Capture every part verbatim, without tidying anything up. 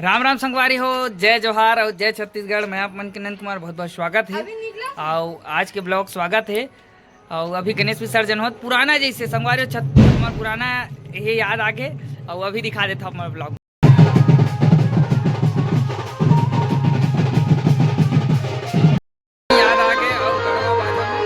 राम राम संगवारी हो, जय जोहार अउ जय छत्तीसगढ़। मैं आप मन के नंद कुमार, बहुत बहुत स्वागत हे। अउ आज के ब्लॉग स्वागत हे। अउ अभी गणेश विसर्जन होत, पुराना जैसे संगवारी हो, छत हमार पुराना ये याद आगे। अउ अभी दिखा देता हूँ हमारा ब्लॉग। याद आगे अउ गड़वा बाजा में।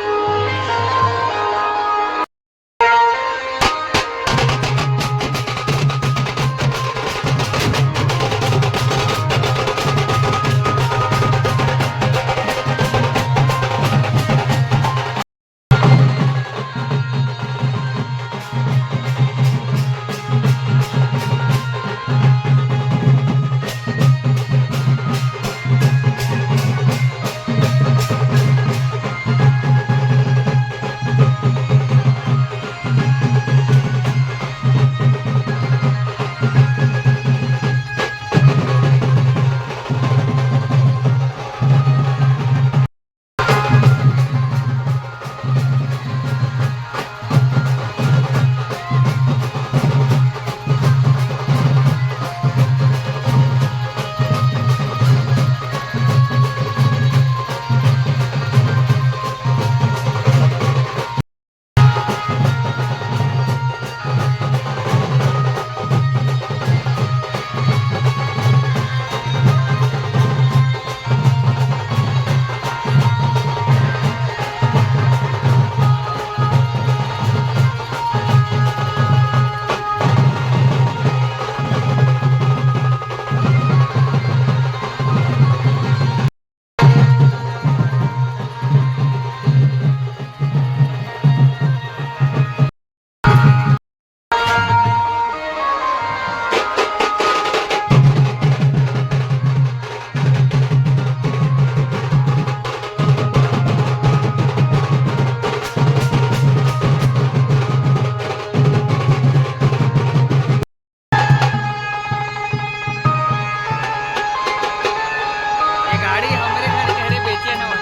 ये गाड़ी हमरे घर के हरे, बेचे हवन।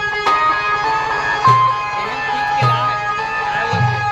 एहन खींच के ला, आ लोग के।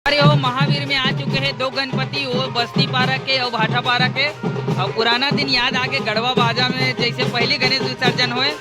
अरे, वो महावीर में आ चुके हैं दो गणपति, वो बस्ती पारा के और भाटा पारा के। और पुराना दिन याद आके गड़वा बाजा में, जैसे पहली गणेश विसर्जन होए।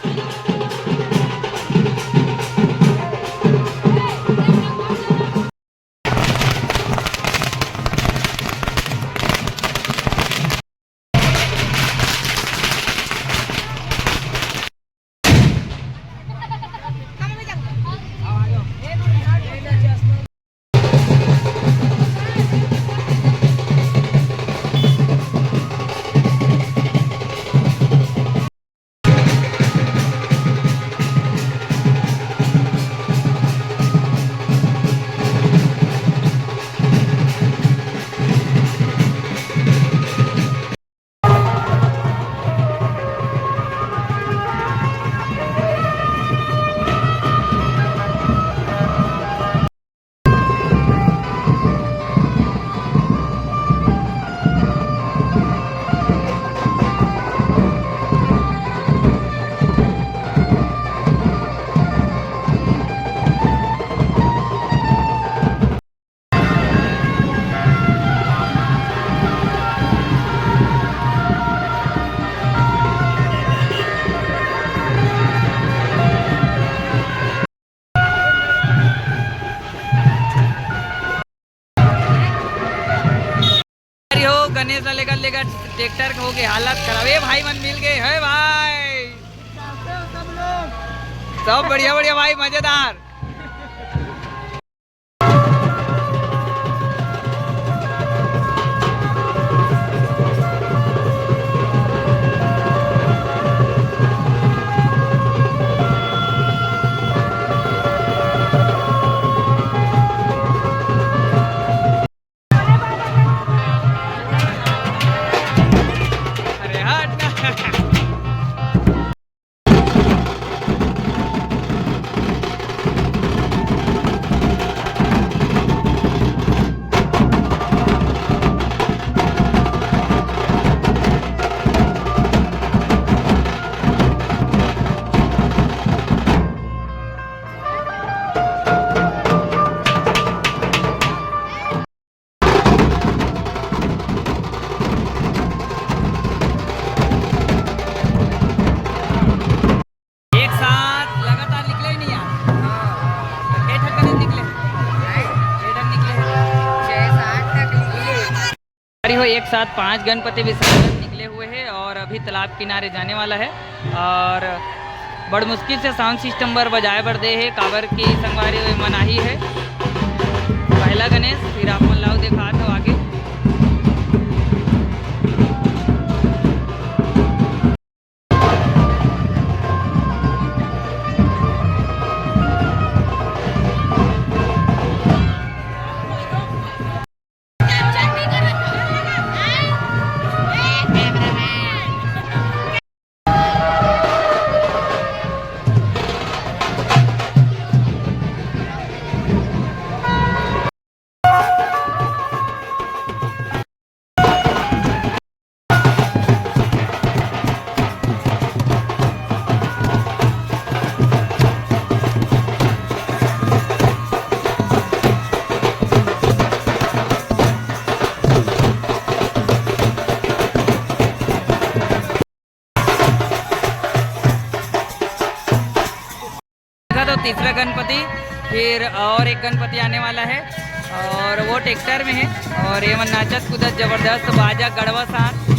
अरे हो, गणेश ला लेकर लेकर ट्रैक्टर हो गए हालत खराब। ए भाई मन मिल गए है भाई। सब बढ़िया बढ़िया भाई, मजेदार। अरे हट ना। एक साथ लगातार निकले ही नहीं यार। छह ठन गणेश निकले। छह ठन निकले। छह सात तक निकले। अरे हो, एक साथ पांच गणपति विसर्जन निकले हुए हैं और अभी तालाब किनारे जाने वाला है। और बड़ मुश्किल से साउंड सिस्टम बर बजाए बर दे हे, काबर की संगवारी ओए मनाही है। पहला गणेश, फिर आप मन लाओ देखात हो आगे। देखा तो तीसरा गणपति, फिर और एक गणपति आने वाला है और वो ट्रैक्टर में है। और ये मन नाचत कूदत जबरदस्त बाजा गड़वा साथ।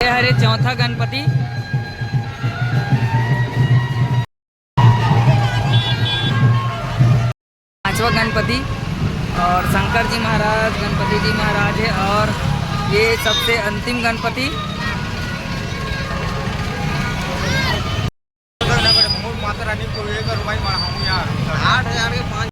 ये हरे चौथा गणपति, पांचवा गणपति और शंकर जी महाराज, गणपति जी महाराज है और ये सबसे अंतिम गणपति। माता रानी को लेकर भाई मढ़ाऊँ यार। आठ हजार के पाँच।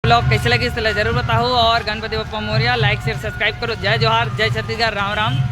ब्लॉग कैसे लगिस तेला जरूर बताहू और Ganpati Bappa Morya, like share subscribe करो। जय जोहार, जय छत्तीसगढ़, राम राम।